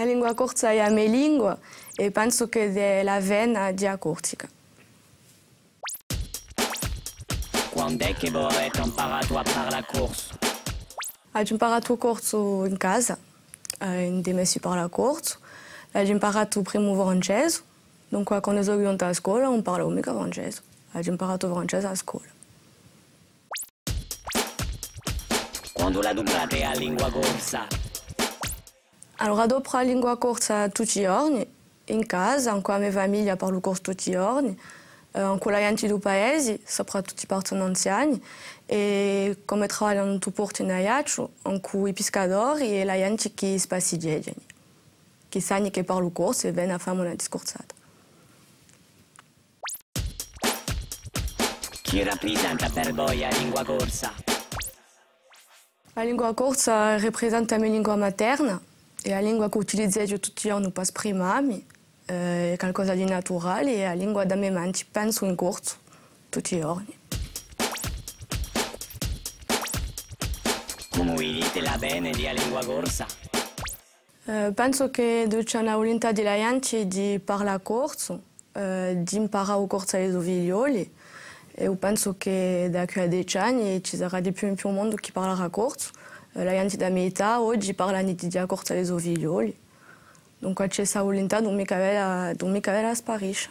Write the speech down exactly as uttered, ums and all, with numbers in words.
A lingua corsa hè a me lingua è pensu ch'ella hè l'A D N di a Corsica. Quand'hè chì vo avete amparatu à parlà corsu? Aghju amparatu u corsu in casa, eh, ind'è i me zii parla corsu. L'aghju amparatu prima u francese, dunque quandu sò ghjunta à a scola ùn parlavu micca francese. Aghju amparatu u francese à a scola. Quandu l'aduprate a lingua corsa? Allora, adopru a lingua corsa tutti i ghjorni, in casa, incù a me famiglia parlu corsu tutti i ghjorni, eh, incù a ghjenti di u paesi, soprattuttu i parsoni anziani, è cum'è travagliu in u portu in Aiacciu, incù i piscadori è a ghjenti chì spassighjeghjani, chì sani chì parlu corsu è veni à fà mi una discursata. Chì raprisenta per voi a lingua corsa? A lingua corsa raprisenta a me lingua materna, hè a lingua ch'utilizeghju tutti i ghjorni pà sprimami, eh, hè calcosa di naturali, hè a lingua di a me menti, pensu in corsu tutti i ghjorni. Cumu vidite l'avvene di a lingua corsa? Eh, pensu chì ci hè una vulintà di a ghjenti di parlà corsu, eh, d'imparà u corsu à i so figlioli. È eiu pensu chì da quì à deci anni ci sarà di più in più mondu chì parlerà corsu. Eh, a ghjenti di a me età oghji parlanu di, di a corsu à i so figlioli. Dunque ci hè sta vulintà, ùn micca vela, ùn micca vela spariscia.